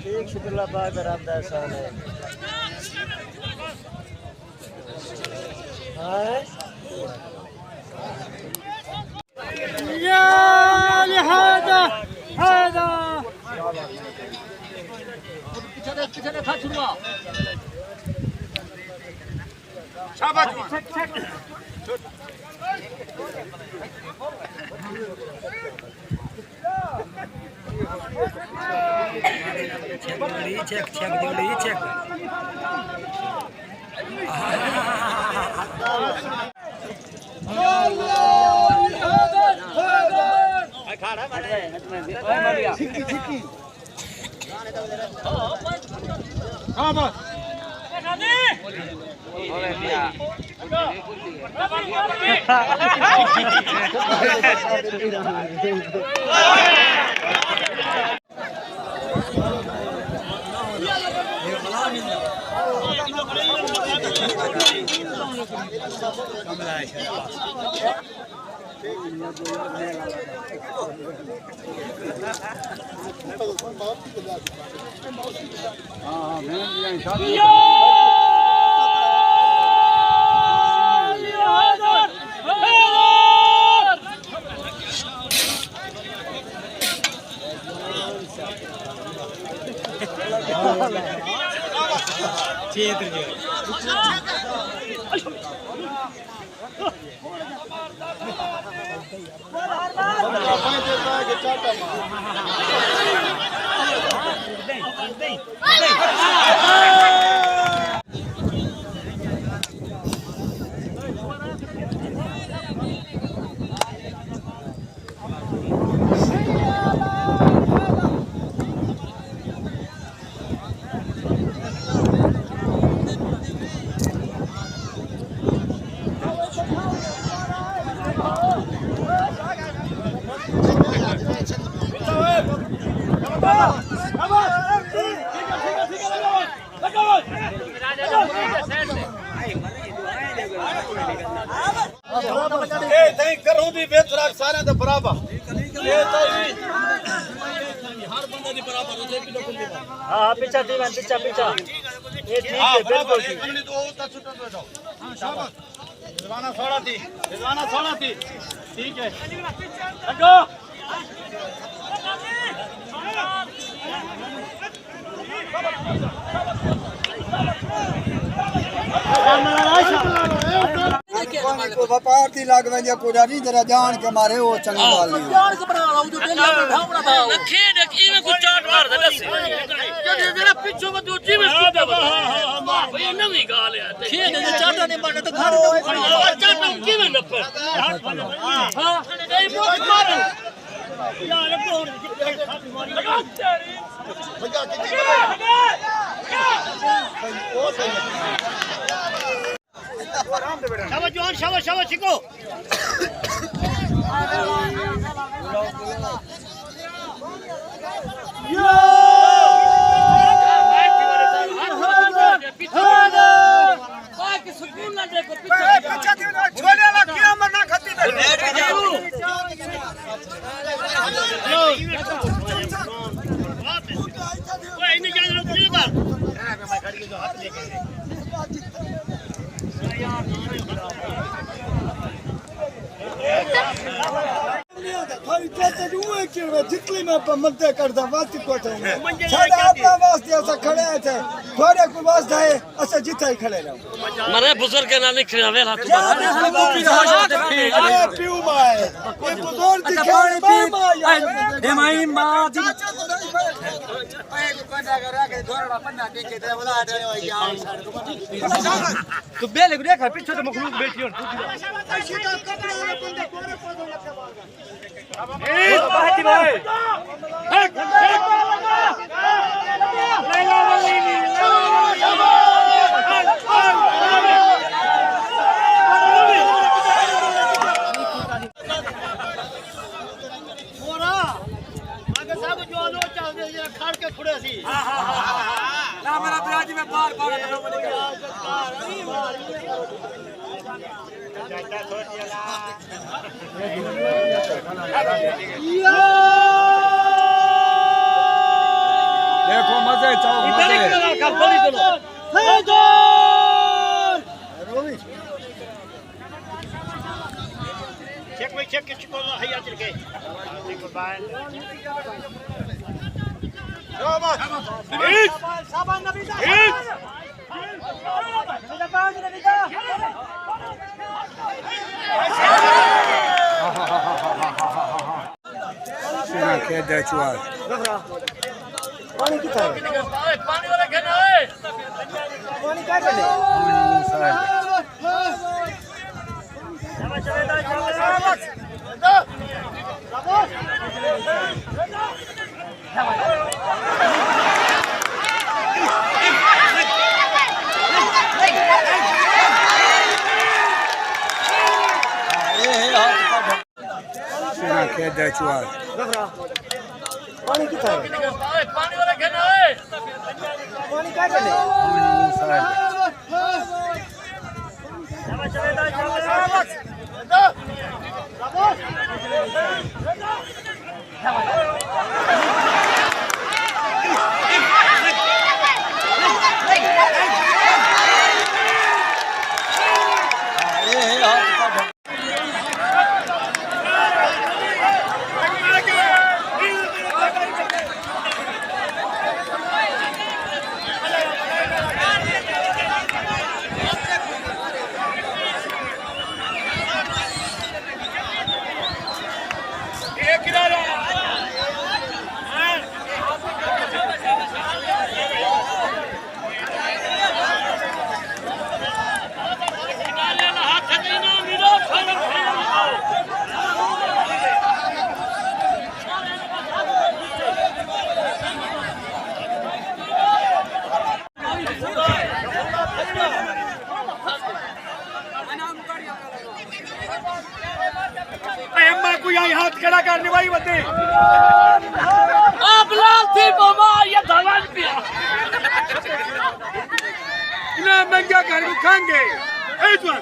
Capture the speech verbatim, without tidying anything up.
ٹھیک، شکر اللہ پاک دا، رب دا احسان ہے۔ ہاں۔ یا لہذا، ہذا۔ شاباش۔ چھک، چھک، جوڑی، چھک۔ اے تھیں کروں دی وچ رکھ سارے دے برابر۔ اے تھیں ہر بندے دی برابر ہو جائے، کلو کلو۔ ہاں، ہاں، پیچھے تھی وین، پیچھے، پیچھے۔ اے ٹھیک ہاں، ہے، برابر، بالکل اے ٹھیک۔ کملی دو تا چھٹا دو۔ ہاں، شاباش۔ رضوانہ سوہݨا تھی، رضوانہ سوہݨا تھی۔ ٹھیک ہے۔ لگو۔ کوئی وپار دی لڳ ویندی ہے، کوئی ڈر نہیں، ذرا جان کے مارے، او چنڳی ڳالھ نہیں۔ جان کے بنا لاؤ، جو ڈیلی ہمیں ڈھاونا تھا۔ نہ کھیڈ، ایویں کوئی چاٹ مار دے، ݙس۔ جیڑھے، جیڑھے پچھوں ودو، جیویں سٹے ودو۔ بھئی، نویں ڳالھ ہے۔ کھیڈ دے چاٹا نہیں بݨے تو گھر ݙو کھڑی۔ چاٹا کیویں نپے؟ ہاں، اے موت مارو۔ یار، ابے ہݨ کتھے کھپ ماری؟ لگا تیری۔ شاباش جوان، شاباش، شاباش، چھکو۔ تھوڑی چاچا جو اے کیڑے جتلی میں پ-، مدے کردا وقت کو تھے۔ ساڈا اپنا واسطے اسا کھڑے ہیں تھے۔ تھوڑے کو واسطہ ہے، اسا جتھا ہی کھڑے رہو۔ مرے بزرگ نال نہیں کھڑا ویلا تو۔ اے پیو ماں ہے۔ اے بزرگ اچھا، دکھے پانی ماں پی۔ ماں یار۔ اے مائی ماں۔ تو بیلے کو دیکھا، پیچھے تو مخلوق بیٹھی ہو۔ دیکھو مزے چاؤ مزے۔ چیک بھائی چیک کے چکو اللہ حیا چل کے۔ سینا کھیت دے چوار۔ پانی کتھا ہے؟ پانی والا کھیت ہے۔ پانی کیا کرے؟ سینا کھیت دے چوار۔ پانی کتھا ہے؟ پانی کیا کرے؟ اے اماں کوئی آئی ہاتھ کھڑا کر نوائی ودے۔ آپ لال تھی بما یہ دھوان پیا۔ نہ منگا گھر کو کھانگے۔ اے جوان۔